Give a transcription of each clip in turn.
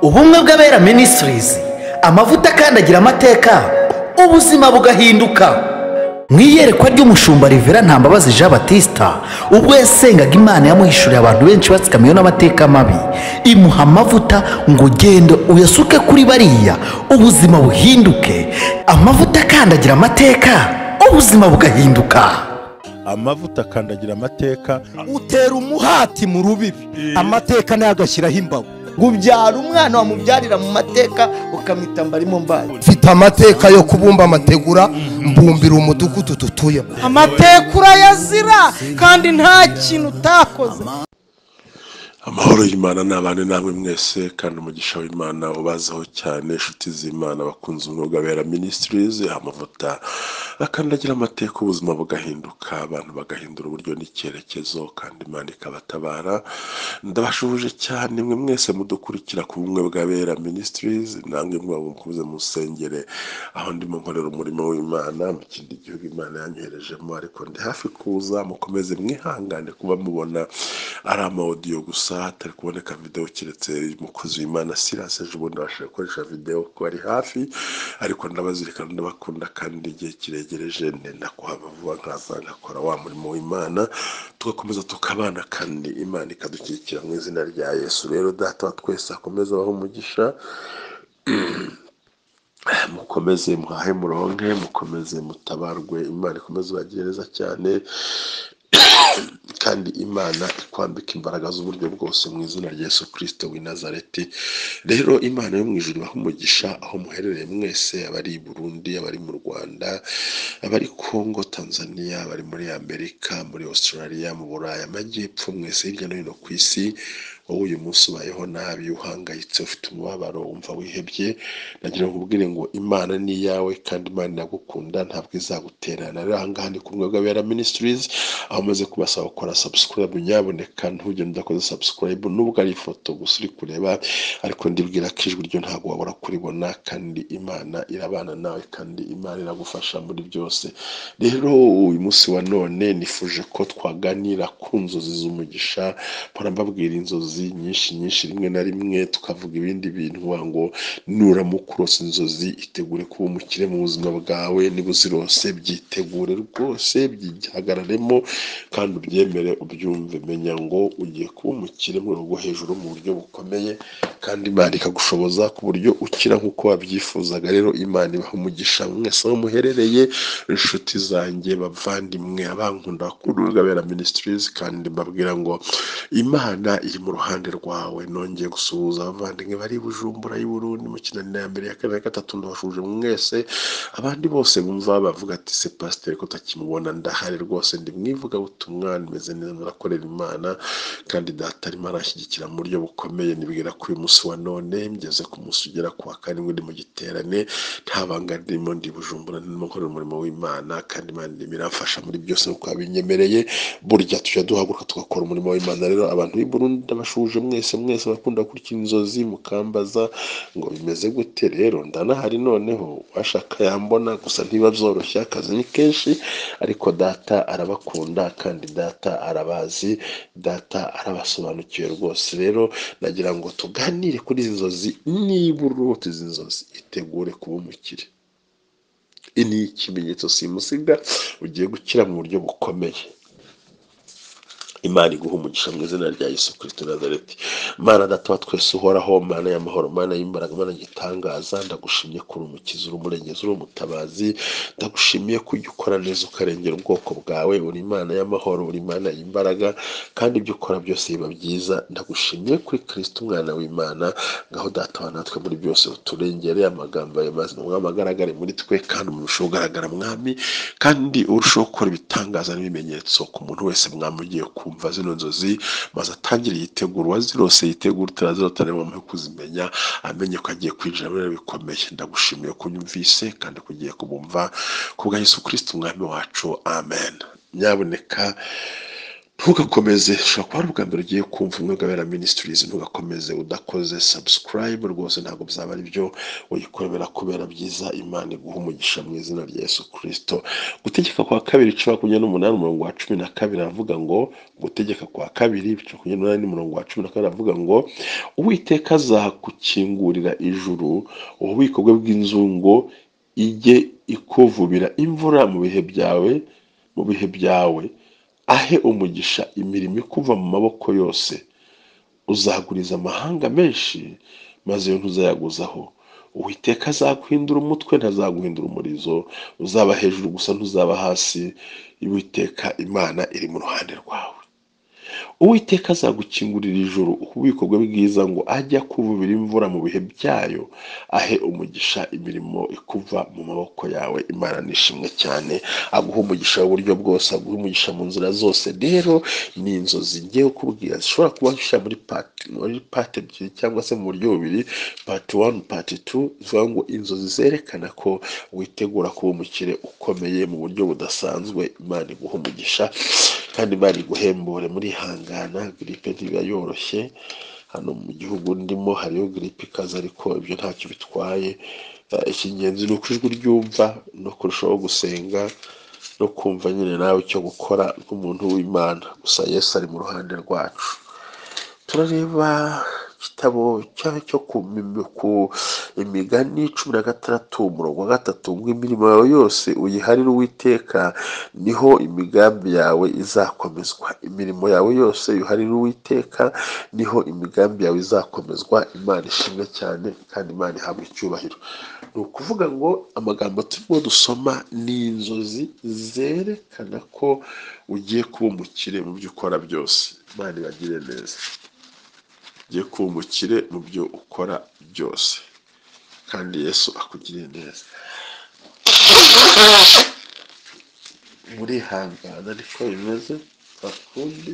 Ubumwe bw'Abera Ministries, amavuta akandagira amateka, ubuzima bugahinduka. Mu iyerekwa ry'umushumba Rivera Ntambabazi Jean Baptista, ubwo yasengaga Imana yamuhishuriye abantu benshi batsikamiwe n'amateka mabi, imuha amavuta ngo genda uyasuke kuri bariya, ubuzima buhinduke. Amavuta akandagira amateka, ubuzima bugahinduka. Amavuta akandagira amateka. Utera umuhati mu rubibi, amateka nayo agashyiraho imbago. Ubyara umwana wamubyarira mu mateka ukamwita mbarimo mbaye. Mfite amateka yo kubumba amategura, mbumbira umudugudu dutuyemo. Amateka urayazira kandi nta kintu utakoze. Amahoro y'Imana n'abane namwe mwese, kandi umugisha w'Imana ubazaho cyane, inshuti z'Imana bakunze umwuga Bera Ministries. Amavuta akandagira amateka, ubuzima bugahinduka, abantu bagahindura uburyo n'icyerekezo, kandi Imana ikabatabara. Ndabashuhuje cyane mwe mwese mudukurikira ku Bumwe bw'Abera Ministries, namwe mwaba mukomeze musengere aho ndimo nkorera umurimo w'Imana mu kindi gihugu Imana yanyoherejemo, ariko ndi hafi kuza. Mukomeze mwihangane kuba mubona ari ama audio gusa, hatari kuboneka video, keretse umukozi w'Imana Silas ejo bundi abashije gukoresha video ko ari hafi, ariko ndabazirikana, ndabakunda, kandi igihe kiregereje ndenda kuhava vuba nkaza ngakora wa murimo w'Imana, tugakomeza tukabana, kandi Imana ikadukikira mu izina rya Yesu. Rero Data wa twese akomeze abahe umugisha, mukomeze muhahe muronke, mukomeze mutabarwe, Imana ikomeze ibagire neza cyane, kandi Imana ikwambika imbaraga z'uburyo bwose mu izina rya Yesu Kristo w'i Nazareti. Rero Imana yo mu ijuru ibahe umugisha aho muherereye mwese, abari i Burundi, abari mu Rwanda, abari Congo, Tanzania, abari muri Amerika, muri Australia, mu Burayi, Amajyepfo, mwese hirya no hino ku isi. Wowe uyu munsi ubayeho nabi, uhangayitse, ufite umubabaro, wumva wihebye, nagira ngo nkubwire ngo Imana ni iyawe kandi Imana iragukunda, ntabwo izagutererana. Rero aha ngaha ni ku Bumwe bw'Abera Ministries, aho umaze kubasaba gukora subscribe, nyaboneka ntugende udakoze subscribe, nubwo ari ifoto gusa uri kureba, ariko ndibwira ko ijwi ryo ntabwo wabura kuribona, kandi Imana irabana nawe, kandi Imana iragufasha muri byose. Rero uyu munsi wa none nifuje ko twaganira ku nzozi z'umugisha. Mpora mbabwira inzozi nyinshi nyinshi, rimwe na rimwe tukavuga ibindi bintu ngo nuramuka urose inzozi itegure kuba umukire mu buzima bwawe, niba uzirose byitegure rwose, byihagararemo kandi ubyemere, ubyumve. Menya ngo ugiye kuba umukire mu rwego rwo hejuru mu buryo bukomeye, kandi Imana ikagushoboza ku buryo ukira nk'uko wabyifuzaga. Rero Imana ibaha umugisha mwese aho muherereye, inshuti zanjye, bavandimwe, abankunda bakunda Bera Ministries, kandi mbabwira ngo Imana iri mu ruhande rwawe. Nongeye gusuhuza abavandimwe bari i Bujumbura y'i Burundi mu kinanira ya mbere, ya kabiri, ya gatatu, ndabashuje mwese. Abandi bose bumva bavuga ati se pasiteri ko utakimubona, ndahari rwose, ndi mwivugabutumwa, meze neza, murakorera Imana, kandi Data arimo aranshyigikira mu buryo bukomeye. Nibwira ko uyu munsi wa none ngeze ku munsi ugera ku wa karindwi ndi mu giterane, nta banga ndimo, ndi Bujumbura, ndimo nkorera umurimo w'Imana, kandi Imana irimo iramfasha muri byose nk'uko yabinyemereye. Burya tujya duhaguruka tugakora umurimo w'Imana. Rero abantu b'i Burundi ndabashuje mwese mwese bakunda gukurikira inzozi, mukambaza ngo bimeze gute. Rero ndanahari, noneho uwashaka yambona, gusa ntibiba byoroshye, akazi ni kenshi, ariko Data arabakunda kandi Data arabazi, Data arabasobanukiwe rwose. Rero nagira ngo tuganire kuri izi nzozi. Niba urota izi nzozi, itegure kuba umukire. Ni ikimenyetso simusiga, ugiye gukira mu buryo bukomeye. Imana iguha umugisha mu izina rya Yesu Kristo Nazareti. Mana Data wa twese uhoraho, Mana y'amahoro, Mana y'imbaraga, Mana gitangaza, ndagushimye ko uri umukiza, uri umurengezi, uri umutabazi. Ndagushimiye ko ujya ukora neza ukarengera ubwoko bwawe. Uri Imana y'amahoro, uri Imana y'imbaraga, kandi ibyo ukora byose biba byiza. Ndagushimiye kuri Kristo umwana w'Imana. Ngaho Data wa natwe muri byose uturengere, amagambo yawe mazima Mwami agaragare muri twe, kandi umurusheho ugaragara Mwami, kandi urusheho gukora ibitangaza n'ibimenyetso ku muntu wese Mwami ugiye kumva zino nzozi, maze atangire yitegura, uwazirose yitegura, utarazirota niwe wamuhe kuzimenya, amenye ko agiye kwinjira muri bikomeye. Ndagushimiye ko unyumvise kandi ko ugiye kubumva, ku bwa Yesu Kristo umwami wacu, amen. Nyaboneka Ntugakomeze, ushobora kuba ari ubwa mbere ugiye kumva Umwuka Wera Ministries, ntugakomeze udakoze subscribe rwose, ntabwo byaba ari byo uyikorera kubera byiza. Imana iguha umugisha mu izina rya Yesu Kristo. Gutegeka kwa kabiri 18 umurongo wa 12 aravuga ngo, gutegeka kwa kabiri 18 umurongo wa 12 aravuga ngo, Uwiteka azakukingurira ijuru, ububiko bwe bw'inzu, ngo ijye ikuvubira imvura mu bihe byawe, mu bihe byawe, ahe umugisha imirimo ikuva mu maboko yose. Uzaguriza amahanga menshi, maze yo ntuzayaguzaho. Uwiteka azaguhindura umutwe, ntazaguhindura umurizo, uzaba hejuru gusa, ntuzaba hasi. Uwiteka Imana iri mu ruhande rwawe. Uwiteka azagukingurira ijuru, ububiko bwe bwiza, ngo ajye akuvubira imvura mu bihe byayo, ahe umugisha imirimo ikuva mu maboko yawe. Imana nishimwe cyane, aguha umugisha w'uburyo bwose, aguha umugisha mu nzira zose. Rero ni inzozi ngiye kukubwira zishobora kuba zishyira muri part ebyiri cyangwa se mu buryo bubiri, part 1, part 2, zivuga ngo inzozi zerekana ko witegura kuba umukire ukomeye mu buryo budasanzwe. Imana iguha umugisha kandi Imana iguhembure. Murihangana, giripe ntiba yoroshye. Hano mu gihugu ndimo hariyo giripe ikaze, ariko ibyo ntacyo bitwaye. Icy'ingenzi ni uko ijwi ryumva no kurushaho gusenga no kumva nyine nawe icyo gukora nk'umuntu w'Imana. Gusa Yesu ari mu ruhande rwacu. Turareba igitabo cyo ku Imigani 16 umurongo wa 3, ngo imirimo yawe yose uyiharire Uwiteka, niho imigambi yawe izakomezwa. Imirimo yawe yose uyiharire Uwiteka, niho imigambi yawe izakomezwa. Imana ishimwe cyane kandi Imana ihabwe icyubahiro. Ni ukuvuga ngo amagambo turimo dusoma ni inzozi zerekana ko ugiye kuba umukire mu byo ukora byose. Imana ibagire neza. Ugiye kuba umukire mu byo ukora byose, kandi Yesu akugiriye neza. Murihangana niko bimeze, nta kundi.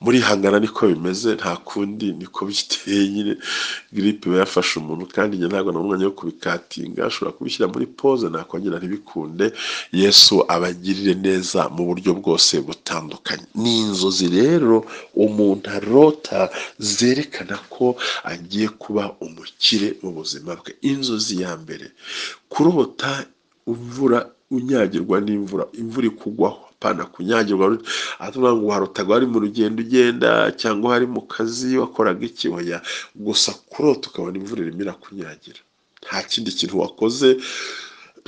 Murihangana niko bimeze, nta kundi, niko biteye nyine. Giripe iba yafashe umuntu, kandi njye ntabwo nabona umwanya wo kubikatinga, ashobora kubishyira muri pause nakongera ntibikunde. Yesu abagirire neza mu buryo bwose butandukanye. Ni inzozi rero umuntu arota zerekana ko agiye kuba umukire mu buzima bwe. Inzozi ya mbere, kurota imvura, unyagirwa n'imvura, imvura ikugwaho, apana kunyagirwa. Atuvuga ngo warotaga wari mu rugendo ugenda, cyangwa wari mu kazi wakoraga iki, oya, gusa kurota ukabona imvura irimo irakunyagira, nta kindi kintu wakoze,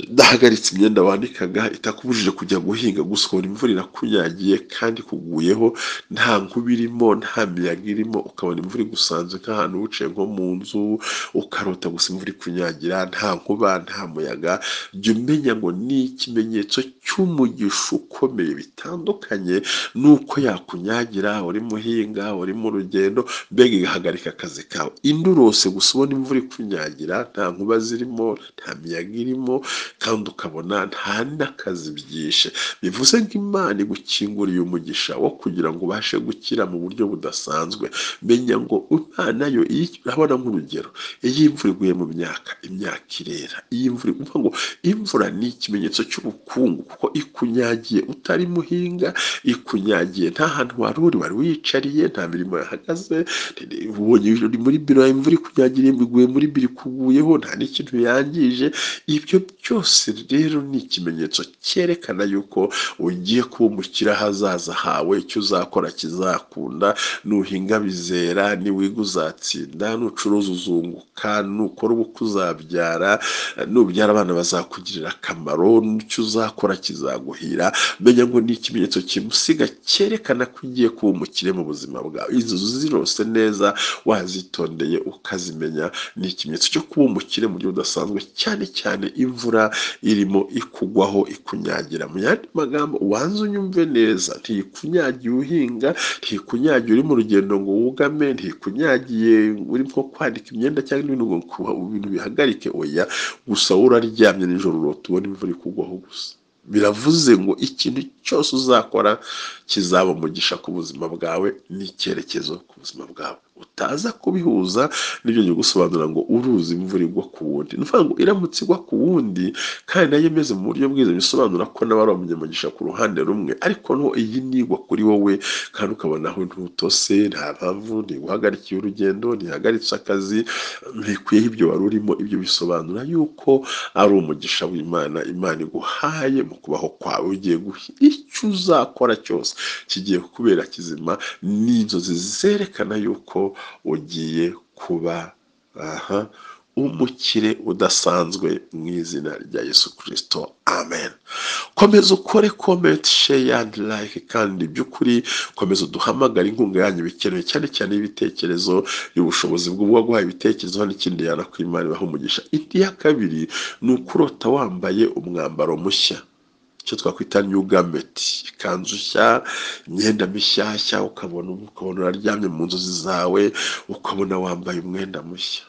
udahagaritse imyenda wanikaga, itakubujije kujya guhinga, gusa ukabona imvura irakunyagiye kandi ikuguyeho, nta nkuba irimo, nta miyaga irimo, ukabona imvura igusanze nk'ahantu wicaye nko mu nzu, ukarota gusa imvura ikunyagira, nta nkuba, nta muyaga. Jya umenya ngo ni ikimenyetso cy'umugisha ukomeye, bitandukanye n'uko yakunyagira uri muhinga, uri mu rugendo, mbega igahagarika akazi kawe. Indi urose gusa ubona imvura ikunyagira, nta nkuba zirimo, nta miyaga irimo, kandi ukabona nta n'akazi byishe, bivuze ngo Imana igukinguriye umugisha wo kugira ngo ubashe gukira mu buryo budasanzwe. Menya ngo Imana yo, urabona nk'urugero, iyo imvura iguye mu myaka, imyaka irera. Iyo imvura, uvuga ngo imvura ni ikimenyetso cy'ubukungu, kuko ikunyagiye utari muhinga, ikunyagiye nta hantu wari uri, wari wiyicariye, nta mirimo yahagaze, ubonye uri muri biro, imvura ikunyagiriye, iguye muri biro ikuguyeho, nta n'ikintu yangije. Ibyo byose rero ni ikimenyetso cyerekana yuko ugiye kuba umukire ahazaza hawe, icyo uzakora kizakunda, nuhinga bizera, niwiga uzatsinda, nucuruza uzunguka, nukora ubukwe uzabyara, nubyara abana bazakugirira akamaro, icyo uzakora kizaguhira. Menya ngo ni ikimenyetso kimusiga cyerekana ko ugiye kuba umukire mu buzima bwawe. Inzozi zirose neza wazitondeye ukazimenya, ni ikimenyetso cyo kuba umukire mu buryo budasanzwe, cyane cyane imvura irimo ikugwaho ikunyagira. Mu yandi magambo, ubanze unyumve neza, ntikunyagiye uhinga, ntikunyagiye uri mu rugendo ngo wugame, ntikunyagiye uri nko kwanika imyenda cyangwa ibintu ngo ibintu bihagarike, oya, gusa wowe uraryamye nijoro urota ubona imvura ikugwaho gusa. Biravuze ngo ikintu cyose uzakora kizaba umugisha ku buzima bwawe n'icyerekezo ku buzima bwawe. Utaza kubihuza n'ibyo ngiye gusobanura ngo uruzi imvura igwa ku wundi. Ni ukuvuga ngo iramutse igwa ku wundi kandi nayo imeze mu buryo bwiza, bisobanura ko nawe ari umunyamugisha ku ruhande rumwe, ariko no iyi nigwa kuri wowe kandi ukabona aho ntutose, nta mpamvu, ntiguhagarikiye urugendo, ntihagaritse akazi, ntikuyeho ibyo wari urimo. Ibyo bisobanura yuko ari umugisha w'Imana, Imana iguhaye mu kubaho kwawe. Ugiye icyo uzakora cyose kigiye kukubera kizima. Ni inzozi zerekana yuko ugiye kuba umukire udasanzwe mu izina rya Yesu Kristo, amen. Komeza ukore comment, share and like, kandi by'ukuri komeza uduhamagare, inkunga yanyu bikenewe cyane cyane ibitekerezo y'ubushobozi bw'uwaguhaye ibitekerezo n'ikindi yanakwimana ibaha umugisha. Indi ya kabiri ni ukurota wambaye umwambaro mushya, icyo twakwita new garment, ikanzu nshya, imyenda mishyashya. Ukabona uraryamye mu nzozi zawe, ukabona wambaye umwenda mushya,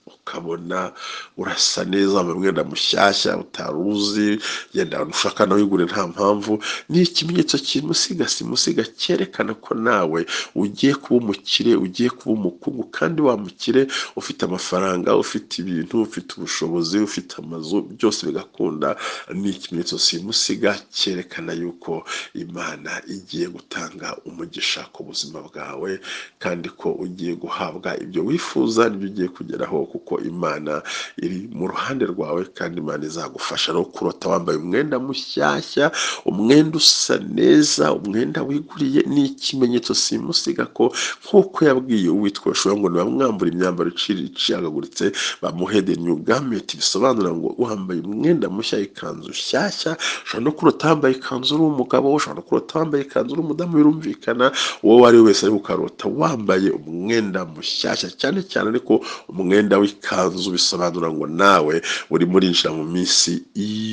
ukabona urasa neza, wambaye umwenda mushyashya utari uzi, genda ahantu ushaka nawe wigure nta mpamvu. Ni ikimenyetso kimusiga simusiga cyerekana ko nawe ugiye kuba umukire, ugiye kuba umukungu, kandi wa mukire ufite amafaranga, ufite ibintu, ufite ubushobozi, ufite amazu, byose bigakunda. Ni ikimenyetso simusiga cyerekana yuko Imana igiye gutanga umugisha ku buzima bwawe, kandi ko ugiye guhabwa ibyo wifuza n'ibyo ugiye kugeraho, kuko Imana iri mu ruhande rwawe kandi Imana izagufasha. No kurota wambaye umwenda mushyashya, umwenda usa neza, umwenda wiguriye, ni ikimenyetso simusiga ko nk'uko yabwiye uwitwa Yoshuwa ngo nibamwambura imyambaro icagaguritse bamuhe the new garment, bisobanura ngo wambaye umwenda mushya, ikanzu nshyashya. Ushobora no kurota wambaye ikanzu uri umugabo, ushobora no kurota wambaye ikanzu uri umudamu, birumvikana uwo ari we wese, ariko ukarota wambaye umwenda mushyashya cyane cyane, ariko umwenda w'ikanzu bisobanura ngo nawe urimo urinjira mu minsi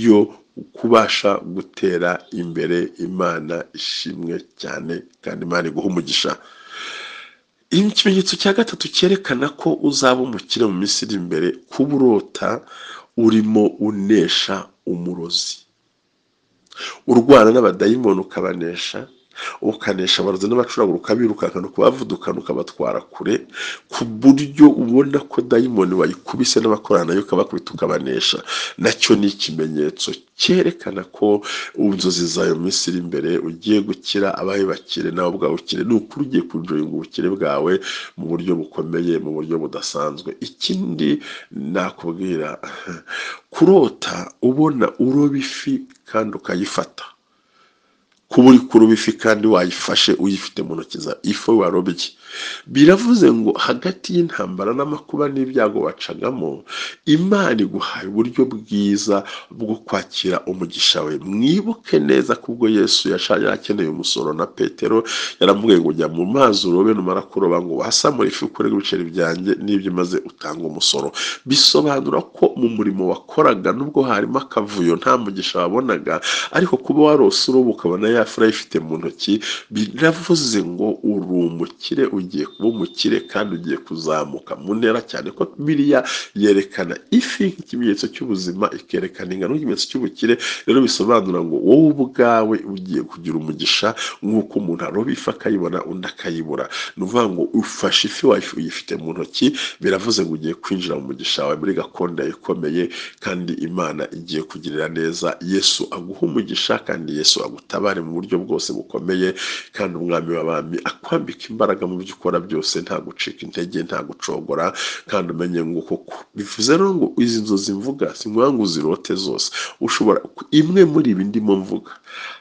yo kubasha gutera imbere. Imana ishimwe cyane kandi Imana iguha umugisha. Ikimenyetso cya gatatu cyerekana ko uzaba umukire mu minsi iri imbere, kuba urota urimo unesha umurozi, urwana n'abadayimoni ukabanesha, ukanesha abarozi n'abacuragura, ukabirukankana, ukabavudukana, ukabatwara kure, ku buryo ubona ko dayimoni wayikubise n'abakorana nayo ukabakubita ukabanesha. Nacyo ni ikimenyetso cyerekana ko inzozi zawe mu minsi iri imbere ugiye gukira, abawe bakire, nawe ubwawe ukire. Ni ukuri ugiye kujoyinga ubukire bwawe mu buryo bukomeye, mu buryo budasanzwe. Ikindi nakubwira, kurota ubona uroba ifi kandi ukayifata, kuba uri kuroba ifi kandi wayifashe, uyifite mu ntoki zawe, ifi warobye, biravuze ngo hagati y'intambara n'amakuba n'ibyago wacagamo, Imana iguhaye uburyo bwiza bwo kwakira umugisha we. Mwibuke neza ko ubwo Yesu yari akeneye umusoro na Petero, yaramubwiye ngo jya mu mazi urobe, numara kuroba ngo wasamure ifi ukuremo ibiceri byanjye n'ibyo maze utanga umusoro. Bisobanura ko mu murimo wakoraga, nubwo harimo akavuyo, nta mugisha wabonaga, ariko kuba warose uroba ukabona ya fi urayifite mu ntoki, biravuze ngo uri umukire, ugiye kuba umukire kandi ugiye kuzamuka mu ntera, cyane ko biriya yerekana ifi nk'ikimenyetso cy'ubuzima, ikerekana ingano nk'ikimenyetso cy'ubukire. Rero bisobanura ngo wowe ubwawe ugiye kugira umugisha nk'uko umuntu aroba ifi akayibona undi akayibura. Ni ukuvuga ngo ufashe ifi uyifite mu ntoki, biravuze ngo ugiye kwinjira mu mugisha wawe muri gakondo yawe ikomeye, kandi Imana igiye kugirira neza. Yesu aguha umugisha kandi Yesu agutabare mu buryo bwose bukomeye, kandi umwami w'abami akwambika imbaraga mu byo ukora byose, nta gucika intege, nta gucogora, kandi umenye ngo koko bivuze rero ngo izi nzozi mvuga si ngombwa ngo uzirote zose. Ushobora imwe muri ibi ndimo mvuga,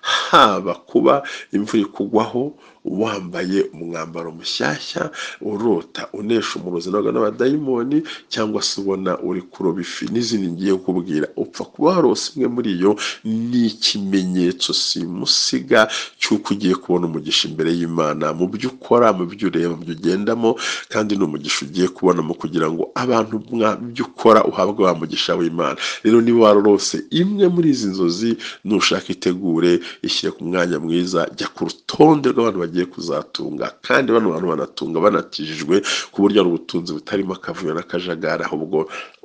haba kuba imvura ikugwaho, wambaye umwambaro mushyashya, urota unesha umurozi n'abadayimoni, cyangwa se ubona uri kuroba ifi n'izindi ngiye kukubwira, upfa kuba warose imwe muri iyo, ni ikimenyetso simusiga cy'uko ugiye kubona umugisha imbere y'Imana mu byo ukora, mu byo ureba, mu byo ugendamo, kandi ni umugisha ugiye kubonamo kugira ngo abantu byo ukora uhabwe wa mugisha w'Imana. Rero niba warorose imwe muri izi nzozi, nushaka itegure, ishyire ku mwanya mwiza, jya ku rutonde rw'abantu bagiye ugiye kuzatunga. Kandi bano bantu banatunga banatijijwe, ku buryo ari ubutunzi butarimo akavuyo n'akajagari, ahubwo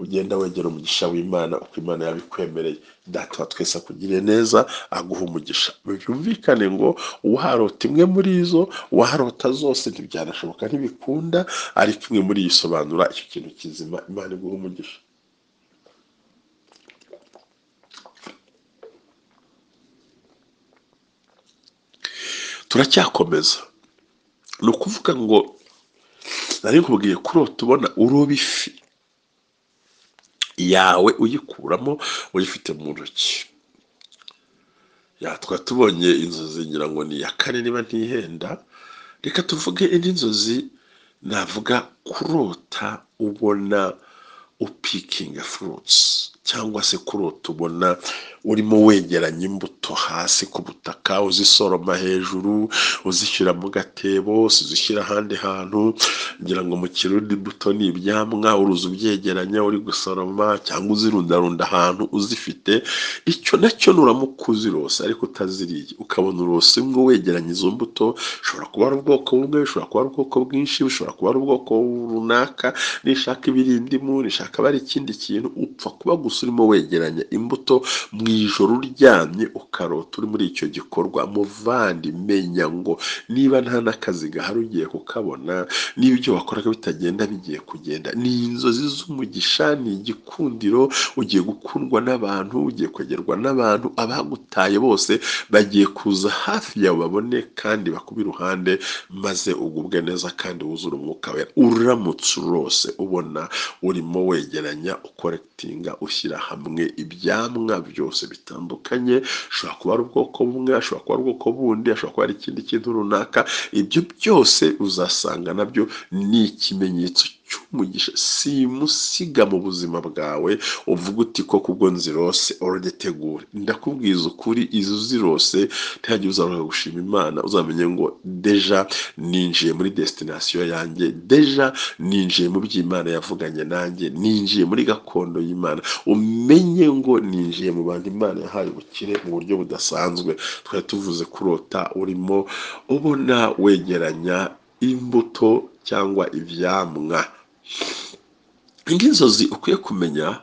ugenda wegera umugisha w'Imana uko Imana yabikwemereye. Data wa twese akugiriye neza, aguha umugisha. Byumvikane ngo uwarota imwe muri izo, uwarota zose ntibyanashoboka, ntibikunda, ariko imwe muri iyi isobanura icyo kintu kizima. Imana iguha umugisha. Turacyakomeza. Ni ukuvuga ngo nari nkubwiye kurota ubona uroba ifi yawe uyikuramo uyifite mu ntoki. Twari tubonye inzozi, ngira ngo ni iya kane niba ntihenda. Reka tuvuge indi nzozi navuga, kurota ubona upikinga fruits, cyangwa se kurota ubona urimo wegeranya imbuto hasi ku butaka, uzisoroma hejuru, uzishyira mu gatebo, uzishyira ahandi hantu. Ngira ngo mu Kirundi imbuto ni ibyamwa, uruza ubyegeranya uri gusoroma cyangwa uzirundarunda ahantu uzifite. Icyo nacyo nuramuka uzirose ariko utaziriye, ukabona urose imwe wegeranya izo mbuto, ushobora kuba ari ubwoko bumwe, ushobora kuba ari ubwoko bwinshi, ushobora kuba ari ubwoko runaka, nishaka ibirindimu, nishaka ari ikindi kintu, upfa kuba gusa urimo wegeranya imbuto mu ijoro uryamye ukarota uri muri icyo gikorwa. Muvandi, menya ngo niba nta n'akazi gahari ugiye kukabona, niba ibyo wakoraga bitagenda bigiye kugenda. Ni inzozi z'umugisha, ni igikundiro, ugiye gukundwa n'abantu, ugiye kwegerwa n'abantu, abagutaye bose bagiye kuza hafi yawe babone kandi bakube iruhande, maze ugubwe neza kandi wuzure umwuka wera. Uramutse urose ubona urimo wegeranya, ukorekitinga, ushyira hamwe ibyamwa byose bitandukanye, ashobora kuba ari ubwoko bumwe, ashobora kuba ari ubwoko bundi, ashobora kuba ari ikindi kintu runaka, ibyo byose uzasanga nabyo ni ikimenyetso cy'umugisha simusiga mu buzima bwawe. Uvuga uti koko ubwo nzirose already tegure. Ndakubwiza ukuri, izo zirose ntihagire uzaruha gushima Imana, uzamenye ngo deja ninjiye muri destination yanjye, deja ninjiye mu by'Imana yavuganye nanjye, ninjiye muri gakondo y'Imana. Umenye ngo ninjiye mu bantu Imana yahaye ubukire mu buryo budasanzwe. Twari tuvuze kurota urimo ubona wegeranya imbuto cyangwa ibyamwa. Indi nzozi ukwiye kumenya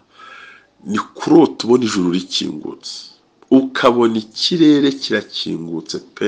ni kurota ubona ijuru rikingutse, ukabona ikirere kirakingutse pe,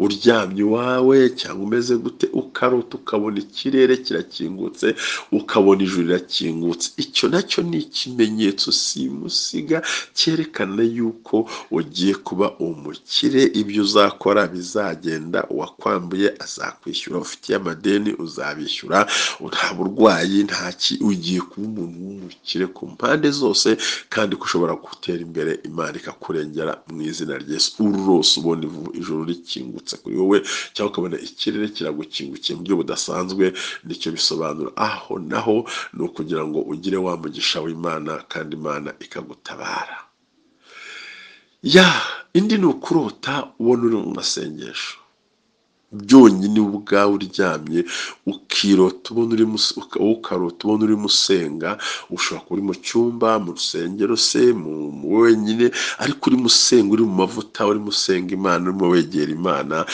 uryamye iwawe cyangwa umeze gute, ukarota ukabona ikirere kirakingutse, ukabona ijuru rirakingutse. Icyo nacyo ni ikimenyetso simusiga cyerekana yuko ugiye kuba umukire, ibyo uzakora bizagenda, uwakwambuye azakwishyura, ufitiye amadeni uzabishyura, nta burwayi, nta ki, ugiye kuba umuntu w'umukire ku mpande zose, kandi ko ushobora gutera imbere, Imana ikakurengera mu izina rya Yesu. Urose ubona ijuru rikingutse kuri wowe, cyangwa ukabona ikirere kiragukingukiye mu buryo budasanzwe, nicyo bisobanura. Aho naho ni ukugira ngo ugire wa mugisha w'Imana kandi Imana ikagutabara. Ya indi ni ukurota ubona uri mu masengesho byonyine, ubwawe uryamye ukirota ubona urimo, ukarota ubona urimo usenga. Ushobora kuba uri mu cyumba, mu rusengero se, mu wenyine, ariko urimo usenga, uri mu mavuta, urimo usenga Imana, urimo wegera Imana.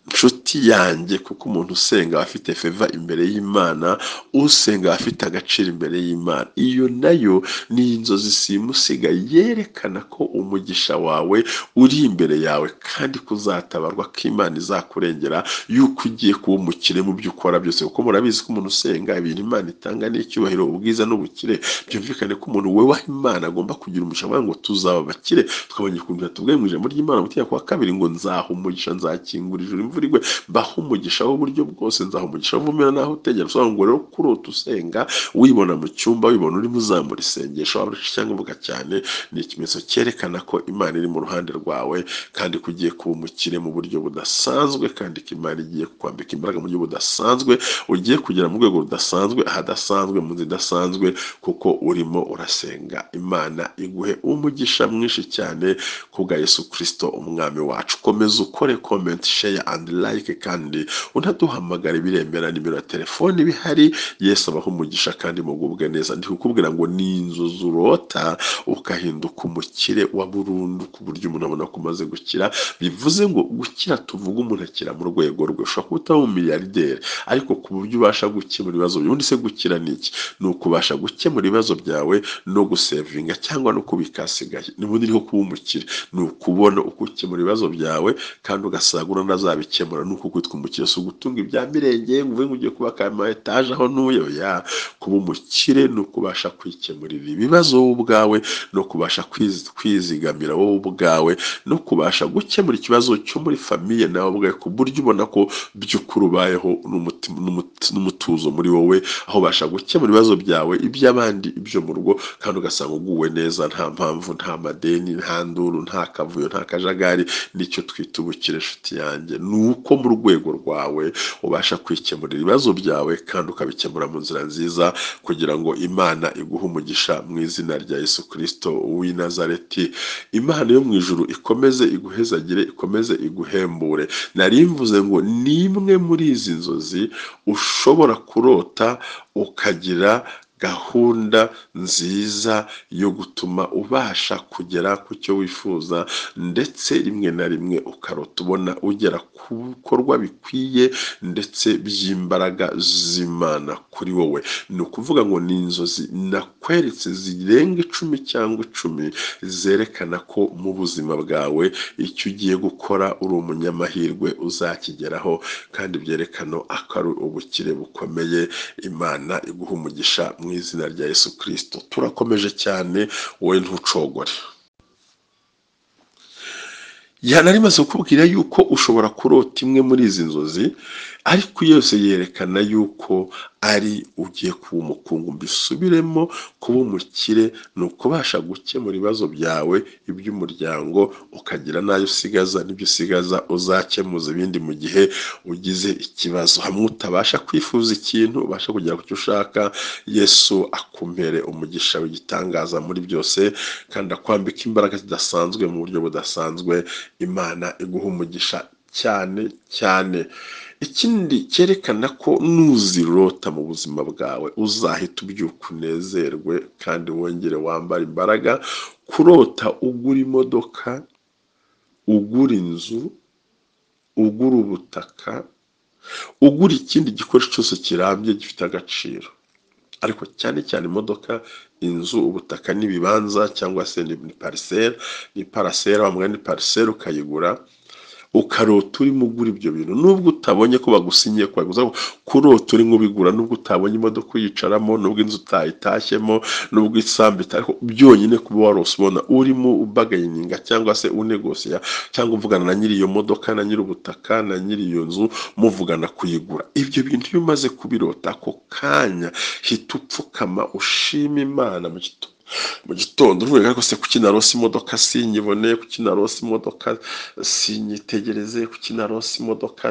Nshuti yanjye, kuko umuntu usenga aba afite feva imbere y'Imana, usenga aba afite agaciro imbere y'Imana. Iyo nayo ni inzozi simusiga yerekana ko umugisha wawe uri imbere yawe, kandi ko uzatabarwa, ko Imana izakurengera, yuko ugiye kuba umukire mu byo ukora byose. Kuko murabizi ko umuntu usenga ibintu Imana itanga n'icyubahiro, ubwiza n'ubukire. Byumvikane ko umuntu wubaha Imana agomba kugira umugisha. Avuga ngo tuzaba abakire, twabonye ukuntu yatubwiye mu ijambo ry'Imana mu itegeko wa kabiri ngo nzaha umugisha, nzakingura ijuru imvura igwe, mbaha umugisha w'uburyo bwose, nzaha umugisha w'uvumera naho utegera. Bisobanura ngo rero kurota usenga, wibona mu cyumba, wibona urimo uzamura isengesho, waba uri cyangwa uvuga cyane, ni ikimenyetso cyerekana ko Imana iri mu ruhande rwawe, kandi ko ugiye kuba umukire mu buryo budasanzwe, kandi ko Imana igiye kukwambika imbaraga mu buryo budasanzwe, ugiye kugera mu rwego rudasanzwe, ahadasanzwe, mu nzu idasanzwe, kuko urimo urasenga. Imana iguhe umugisha mwinshi cyane kubwa Yesu Kristo umwami wacu. Komeza ukore comment, share and and like, kandi unaduhamagara, biremera, nimero ya telefone bihari. Yesu abaha umugisha kandi mugubwe neza. Ndi kukubwira ngo ni inzozi urota ukahinduka umukire wa burundu, ku buryo umuntu abona ko umaze gukira. Bivuze ngo gukira tuvuga umuntu akira mu rwego rwe. Ushobora kuba utaba umumiliyarderi, ariko ku buryo ubasha gukemura ibibazo byawe. Ubundi se gukira ni iki? Ni ukubasha gukemura ibibazo byawe no gusevinga cyangwa no kubika asigaye. N'ubundi niho kuba umukire ni ukubona uko ukemura ibibazo byawe kandi ugasagura unazabikemura. Ni uko kwitwa umukire si ugutunga ibya mirenge ngo uvuge ngo ugiye kubaka ama etaje aho ntuye. Oya, kuba umukire ni ukubasha kwikemurira ibibazo wowe ubwawe, no kubasha kwizigamira wowe ubwawe, no kubasha gukemura ikibazo cyo muri famille nawe ubwawe, ku buryo ubona ko by'ukuri ubayeho n'umutuzo muri wowe, aho ubasha gukemura ibibazo byawe, iby'abandi, ibyo mu rugo, kandi ugasanga uguwe neza, nta mpamvu, nta madeni, nta nduru, nta kavuyo, nta kajagari. Nicyo twita ubukire, inshuti yanjye. Ni uko mu rwego rwawe ubasha kwikemurira ibibazo byawe kandi ukabikemura mu nzira nziza, kugira ngo Imana iguhe umugisha mu izina rya Yesu Kristo w'i Nazareti. Imana yo mu ijuru ikomeze iguhezagire, ikomeze iguhembure. Nari mvuze ngo ni imwe muri izi nzozi ushobora kurota ukagira gahunda nziza yo gutuma ubasha kugera ku cyo wifuza, ndetse rimwe na rimwe ukarota ubona ugera ku bikorwa bikwiye ndetse by'imbaraga z'Imana kuri wowe. Ni ukuvuga ngo ni inzozi nakweretse zirenga 10 cyangwa 10 zerekana ko mu buzima bwawe icyo ugiye gukora uri umunyamahirwe uzakigeraho, kandi byerekana ko ari ubukire bukomeye. Imana iguha umugisha mu izina rya Yesu Kristo. Turakomeje cyane, wowe ntucogore. Yanari maze kukubwira yuko ushobora kurota imwe muri izi nzozi, ariko yose yerekana yuko ari ugiye kuba umukungu. Mbisubiremo, kuba umukire ni ukubasha gukemura ibibazo byawe, iby'umuryango, ukagira n'ayo usigaza, n'ibyo usigaza uzakemuza ibindi mu gihe ugize ikibazo. Hamwe utabasha kwifuza ikintu, ubasha kugera ku cyo ushaka. Yesu akumpere umugisha w'igitangaza muri byose, kandi akwambika imbaraga zidasanzwe mu buryo budasanzwe. Imana iguha umugisha cyane cyane. Ikindi cyerekana ko nuzirota mu buzima bwawe uzahita ubyuka unezerwe kandi wongere wambara imbaraga, kurota ugura imodoka, ugura inzu, ugura ubutaka, ugura ikindi gikoresho cyose kirambye gifite agaciro, ariko cyane cyane imodoka, inzu, ubutaka n'ibibanza, cyangwa se ni parisera, ni parasera, wamugani ni parisera, ukayigura, ukarota urimo ugura ibyo bintu, nubwo utabonye ko bagusinyiye kwaguza, kurota urimo ubigura, nubwo utabonye imodoka uyicaramo, nubwo inzu utayitashyemo, nubwo isambu itari, byonyine kuba warose ubona urimo ubagayininga cyangwa se unegosiya cyangwa uvugana na nyiri iyo modoka, na nyiri ubutaka, na nyiri iyo nzu, muvugana kuyigura. Ibyo bintu iyo umaze kubirota ako kanya hita upfukama ushima Imana mu gitondo, uvuga ko se kuki narose imodoka sinyibone, kuki narose imodoka sinyitegereze, kuki narose imodoka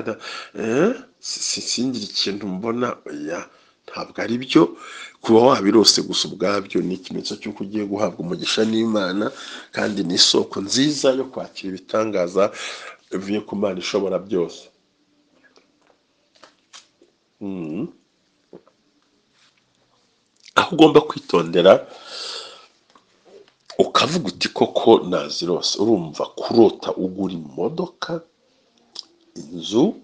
singire ikintu mbona. Oya, ntabwo ari byo. Kuba wabirose gusa ubwabyo ni ikimenyetso cy'uko ugiye guhabwa umugisha n'Imana, kandi ni isoko nziza yo kwakira ibitangaza bivuye ku Mana ishobora byose. Aho ugomba kwitondera ukavuga uti koko nazirose. Urumva kurota ugura imodoka, inzu,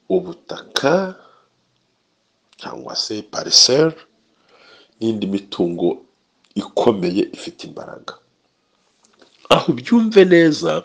ubutaka cyangwa se pariseri n'indi mitungo ikomeye ifite imbaraga. Aho ubyumve neza,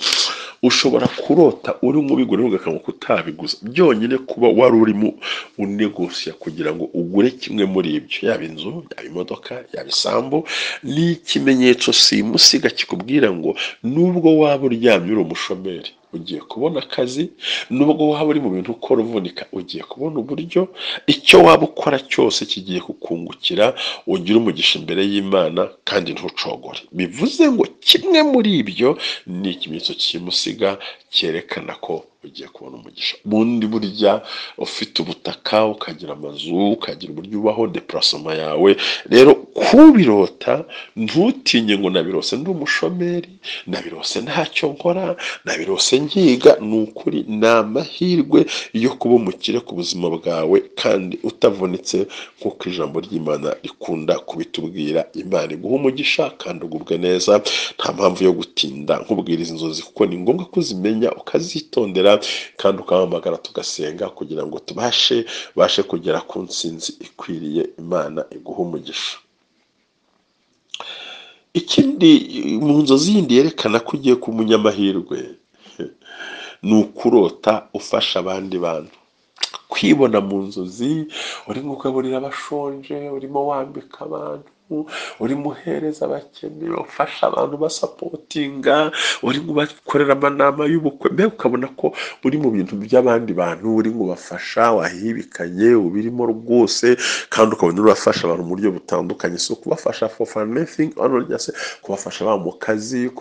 ushobora kurota urimo ubigura ugakanga kutabiguza, byonyine kuba wari urimo unegosiya kugira ngo ugure kimwe muri ibyo, yaba inzu, yaba imodoka, yaba isambu, ni ikimenyetso simusiga kikubwira ngo nubwo waba uryamye uri umushomeri ugiye kubona akazi, nubwo waba uri mu bintu ukora uvunika ugiye kubona uburyo, icyo waba ukora cyose kigiye kukungukira, ugire umugisha imbere y'Imana kandi ntucogore. Bivuze ngo kimwe muri ibyo ni ikimenyetso kimusiga cyerekana ko ugiye kubona umugisha. Ubundi burya ufite ubutaka, ukagira amazu, ukagira uburyo ubaho, déplacement yawe. Rero kubirota, ntutinye ngo nabirose ndi umushomeri, nabirose ntacyo nkora, nabirose ngiga. Ni ukuri ni amahirwe yo kuba umukire ku buzima bwawe kandi utavunitse, nk'uko ijambo ry'Imana rikunda kubitubwira. Imana iguha umugisha kandi ugubwe neza. Nta mpamvu yo gutinda nkubwiriza inzozi, kuko ni ngombwa kuzimenya, ukazitondera kandi ukahamagara tugasenga kugira ngo tubashe bashe kugera ku ntsinzi ikwiriye. Imana iguha umugisha. Ikindi mu nzozi yindi yerekana ko ugiye kuba umunyamahirwe ni ukurota ufasha abandi bantu. Kwibona mu nzozi urimo ugaburira abashonje, urimo wambika abantu, urimo uhereza abakene, ufasha abantu, basupportinga, urimo ubakorera amanama y'ubukwe, mbega ukabona ko uri mu bintu by'abandi bantu, urimo ubafasha, wahibikanye, ubirimo rwose, kandi ukabona urafasha abantu mu buryo butandukanye. Si ukubafasha for anything se, kubafasha baba mu kazi.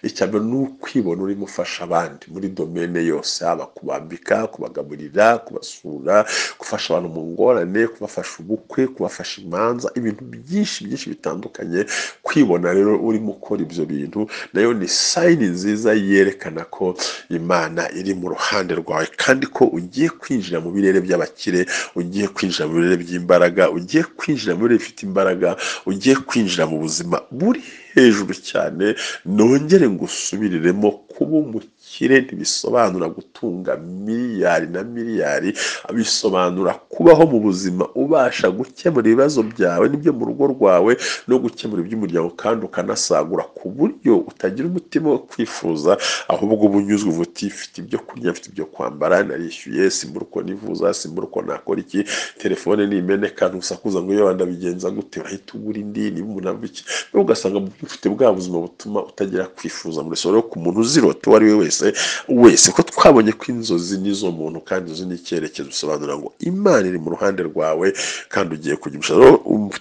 Icya mbere ni ukwibona urimo ufasha abandi muri domaine yose, haba kubambika, kubagaburira, kubasura, gufasha abantu mu ngorane, kubafasha ubukwe, kubafasha imanza, ibintu byinshi byinshi bitandukanye. Kwibona rero urimo ukora ibyo bintu nayo ni sign nziza yerekana ko Imana iri mu ruhande rwawe, kandi ko ugiye kwinjira mu birere by'abakire, ugiye kwinjira mu birere by'imbaraga, ugiye kwinjira mu birere bifite imbaraga, ugiye kwinjira mu buzima buri hejuru cyane. Nongere ngusubiriremo: kuba umukire ntibisobanura gutunga miliyari na miliyari, bisobanura kubaho mu buzima ubasha gukemura ibibazo byawe n'ibyo mu rugo rwawe no gukemura iby'umuryango, kandi ukanasagura ku buryo utagira umutima wo kwifuza, ahubwo uba unyuzwe uvuga uti: "Mfite ibyo kurya, mfite ibyo kwambara, narishyuye, simbura uko nivuza, simbura uko nakora iki." Telefone nimeneka ntusakuza ngo iyo ndabigenza gute, urahita ugura indi. Niba umuntu ava iki, ugasanga ufite bwa buzima butuma utagira kwifuza muri soro. Ku muntu uzirota uwo ari we wese wese, ko twabonye ko inzozi nizo muntu kandi inzozi ni icyerekezo, bisobanura ngo Imana iri mu ruhande rwawe kandi ugiye kugira umugisha. Rero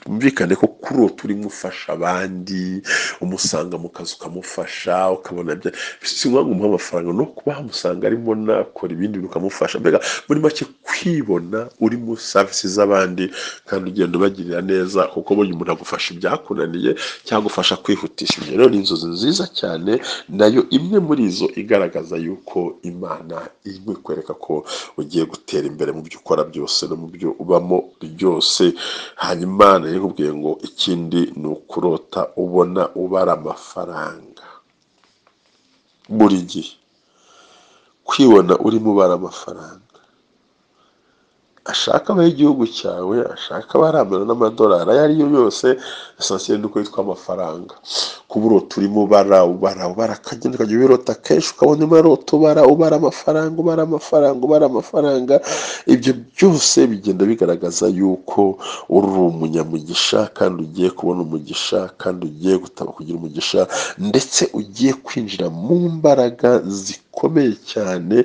umvikane ko kurota urimo ufasha abandi, umusanga mu kazi ukamufasha, ukabona si ngombwa ngo umuhe amafaranga, no kuba wamusanga arimo nakora ibindi bintu ukamufasha. Mbega muri make kwibona uri mu service z'abandi kandi ugenda ubagirira neza, kuko burya umuntu agufasha ibyakunaniye cyangwa agufasha kwihutisha ibyo. Rero ni inzozi nziza cyane, nayo imwe muri izo igaragaza yuko Imana irimo ikwereka ko ugiye gutera imbere mu byo ukora byose no mu byo ubamo byose. Hanyuma nari nkubwiye ngo ikindi ni ukurota ubona ubara amafaranga buri gihe. Kwibona urimo ubara amafaranga, ashaka abaho igihugu cyawe, ashaka abaramana n'amadolari, ayo ari yo yose, essentiel ni uko yitwa amafaranga. Kuba urota urimo ubara, ubara, ubara, akagenda ukajya ubirota kenshi, ukabona urimo urota ubara, ubara amafaranga, ubara amafaranga, ubara amafaranga, ibyo byose bigenda bigaragaza yuko uri umunyamugisha kandi ugiye kubona umugisha kandi ugiye gutaba kugira umugisha, ndetse ugiye kwinjira mu mbaraga zikomeye cyane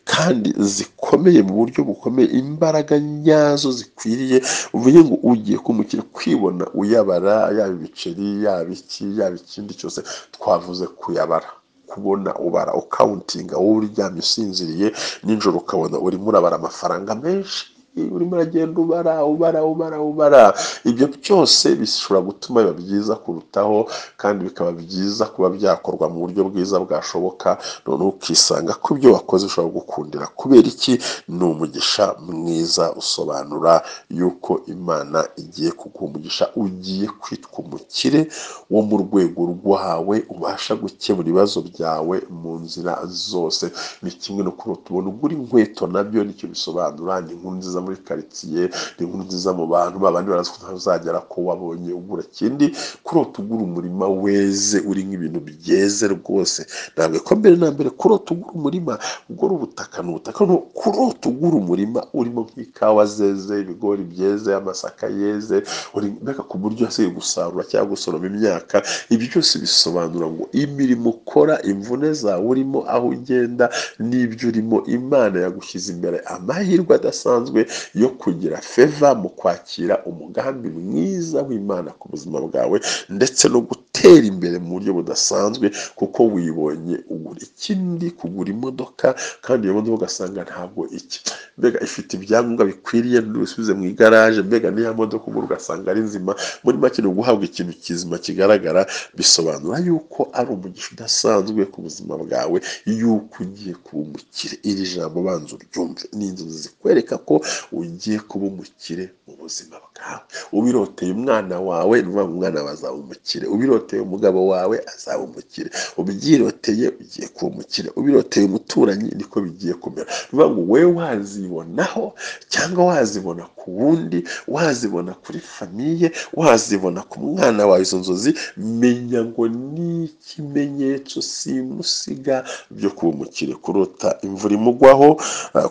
kandi zikomeye mu buryo bukomeye, imbaraga nyazo zikwiriye. Umenye ngo ugiye kumukira. Kwibona uyabara, yaba ibiceri, yaba iki, yaba ikindi cyose twavuze, kuyabara, kubona ubara, ucountinga, wowe uryamye usinziriye nijoro ukabona urimo urabara amafaranga menshi, urimo uragenda ubara, ubara, ubara, ubara, ibyo byose bishobora gutuma biba byiza kurutaho, kandi bikaba byiza kuba byakorwa mu buryo bwiza bwashoboka. Noneho ukisanga ko ibyo wakoze ushobora gukundira. Kubera iki? Ni umugisha mwiza usobanura yuko Imana igiye kuguha umugisha, ugiye kwitwa umukire wo mu rwego rwawe, ubasha gukemura ibibazo byawe mu nzira zose. Ni kimwe no kurota ubona ugura inkweto, nabyo nicyo bisobanura. Ni inkuru nziza muri karitsiye, ni inkuru nziza mu bantu, babandi barazi ko utazagera ko wabonye ugura. Ikindi, kurota ugura umurima weze, uri nk'ibintu byeze rwose. Ntabwo ko mbere na mbere kurota ugura umurima, ugura ubutaka ni ubutaka, no kurota ugura umurima urimo nk'ikawa zeze, ibigori byeze, amasaka yeze, uri mbega ku buryo hasigaye gusarura cyangwa gusoroma imyaka, ibyo byose bisobanura ngo imirimo ukora, imvune zawe urimo, aho ugenda n'ibyo urimo, Imana yagushyize imbere amahirwe adasanzwe yo kugira favor mu kwakira umugambi mwiza w'Imana ku buzima bwawe, ndetse no gutera imbere mu buryo budasanzwe, kuko wibonye ugura. kugura. Ikindi, kugura imodoka, kandi iyo modoka ugasanga ntabwo iki, mbega ifite ibyangombwa bikwiriye, ntibisubize mu igaraje, mbega niya modoka ugura ugasanga ari nzima. Muri make ni uguhabwa ikintu kizima kigaragara, bisobanura yuko ari umugisha udasanzwe ku buzima bwawe, yuko ugiye kuba umukire. Iri jambo banza uryumve, ni inzozi zikwereka ko ugiye kuba umukire mu buzima bwawe. Ubiroteye umwana wawe, ni ukuvuga ngo umwana wawe azaba umukire. Ubiroteye umugabo wawe, azaba umukire. Ubyiroteye, ugiye kuba umukire. Ubiroteye umuturanyi, niko bigiye kumera. Ni ukuvuga ngo wowe wazibonaho, cyangwa wazibona ku wundi, wazibona kuri famille, wazibona ku mwana wawe, izo nzozi menya ngo ni ikimenyetso simusiga byo kuba umukire. Kurota imvura imugwaho,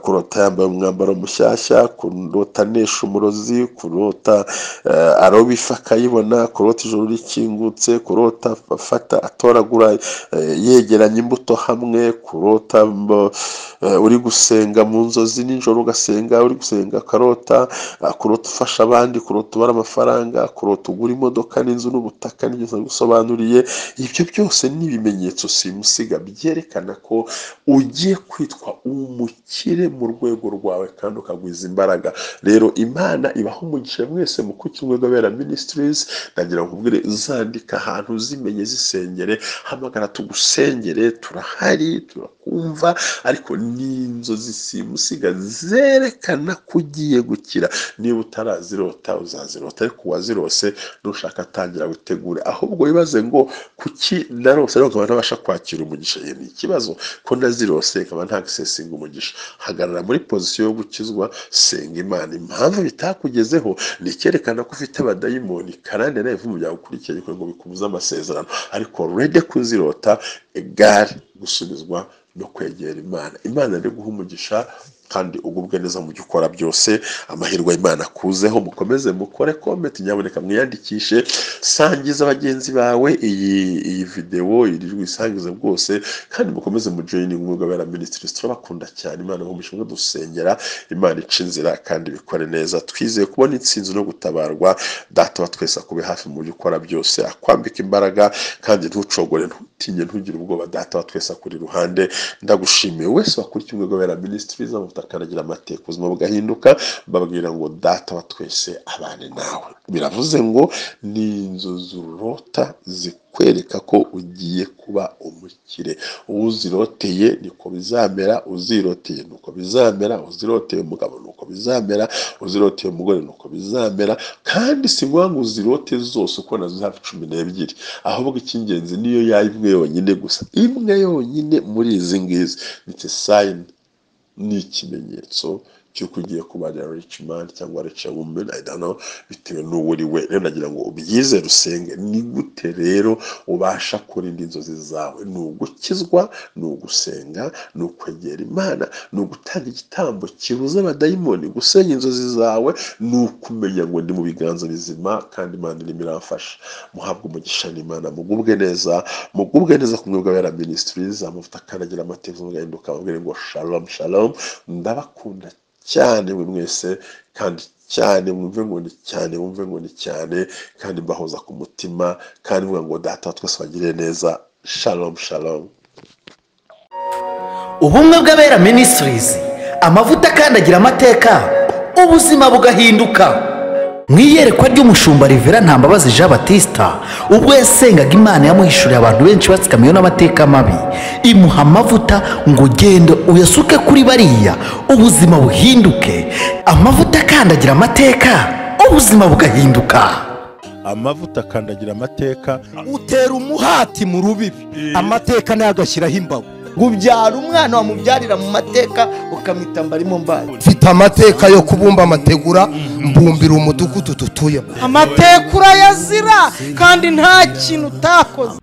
kurota yambaye umwambaro mushyashya, kurota anesha umurozi, kurota aroba ifi akayibona, kurota ijoro rikingutse, kurota afata atoragura, yegeranya imbuto hamwe, kurota uri gusenga mu nzozi nijoro, ugasenga uri gusenga karota, kurota ufasha abandi, kurota ubara amafaranga, kurota ugura imodoka n'inzu n'ubutaka n'ibyo gusobanuriye. Ibyo byose ni ibimenyetso simusiga byerekana ko ugiye kwitwa umukire mu rwego rwawe kandi ukagwiza imbaraga. Rero Imana ibaha umugisha mwese mukurikiye Ubumwe bw'Abera Ministries. Ndagira ngo nkubwire, zandika ahantu, zimenye, zisengere, hamagara tugusengere, turahari, turakumva. Ariko ni inzozi simusiga zerekana ko ugiye gukira. Niba utarazirota uzazirota, ariko uwazirose nushaka atangira witegure. Ahubwo wibaze ngo kuki narose ariko nkaba ntabasha kwakira umugisha? Iyo ni ikibazo, ko nazirose nkaba nta gisesinga umugisha. Hagarara muri position yo gukizwa, senga Imana. Impamvu bitakugezeho ni icyerekana ko ufite abadayimoni karande nawe mu byagukurikiye ngo bikubuze amasezerano. Ariko ready kuzirota egare gusubizwa no kwegera Imana. Imana iri guha umugisha kandi ugubwe neza mu byo ukora byose. Amahirwe y'Imana akuzeho. Mukomeze mukore comment, nyaboneka mwiyandikishe, sangiza bagenzi bawe iyi video, iri jwi isangize bwose, kandi mukomeze mu joining Ubumwe bw'Abera Ministries. Turabakunda cyane. Imana ibahe umugisha, dusengera Imana ica inzira kandi bikore neza. Twizeye kubona intsinzi no gutabarwa. Data wa twese akube hafi mu byo ukora byose, akwambika imbaraga, kandi ntucogore, ntutinye, ntugire ubwoba. Data wa twese akuri iruhande. Ndagushimiye wese wakurikiye Ubumwe bw'Abera Ministries, amavuta akanagira amateka, ubuzima bugahinduka. Mbabwira ngo Data wa twese abane nawe. Biravuze ngo ni inzozi urota zikwereka ko ugiye kuba umukire. Uziroteye niko bizamera, uziroteye nuko bizamera, uziroteye umugabo nuko bizamera, uziroteye umugore nuko bizamera. Kandi si ngombwa ngo uzirote zose uko nazo hafi 12, ahubwo icy'ingenzi niyo yaba imwe yonyine gusa, imwe yonyine muri izi ngizi, it's a sign, ni ikimenyetso cy'uko ugiye kuba rich man cyangwa rich woman, I don't know, bitewe n'uwo uri we. Rero nagira ngo ubyizere, usenge. Ni gute rero ubasha kurinda inzozi zawe? Ni ugukizwa, ni ugusenga, ni ukwegera Imana, ni ugutanga igitambo kibuza abadayimoni gusenya inzozi zawe, ni ukumenya ngo ndi mu biganza bizima kandi Imana irimo iramfasha. Muhabwe umugisha n'Imana, mugubwe neza, mugubwe neza ku Bumwe bw'Abera Ministries. Amavuta akandagira amateka mugahinduka. Mubwire ngo shalom shalom, ndabakunda cyane mwe mwese, kandi cyane, mwumve ngo ni cyane, mwumve ngo ni cyane, kandi mbahoza ku mutima, kandi mvuga ngo Data wa twese bagire neza. Shalom shalom. Ubumwe bw'Abera Ministries, amavuta akandagira amateka, ubuzima bugahinduka. Mu iyerekwa ry'umushumba Rivera Ntambabazi Jean Batista, ubwo yasengaga Imana yamuhishuriye abantu benshi batsikamiwe n'amateka mabi, imuha amavuta ngo ugende uyasuke kuri bariya, ubuzima buhinduke. Amavuta akandagira amateka, ubuzima bugahinduka. Amavuta akandagira amateka. Utera umuhati mu rubibi, amateka nayo agashyiraho imbago. Ubyara umwana wamubyarira mu mateka, ukamwita Mbarimo Mbaye. Mfite amateka yo kubumba amategura, mbumbira umudugudu dutuyemo. Amateka urayazira kandi nta kintu utakoze.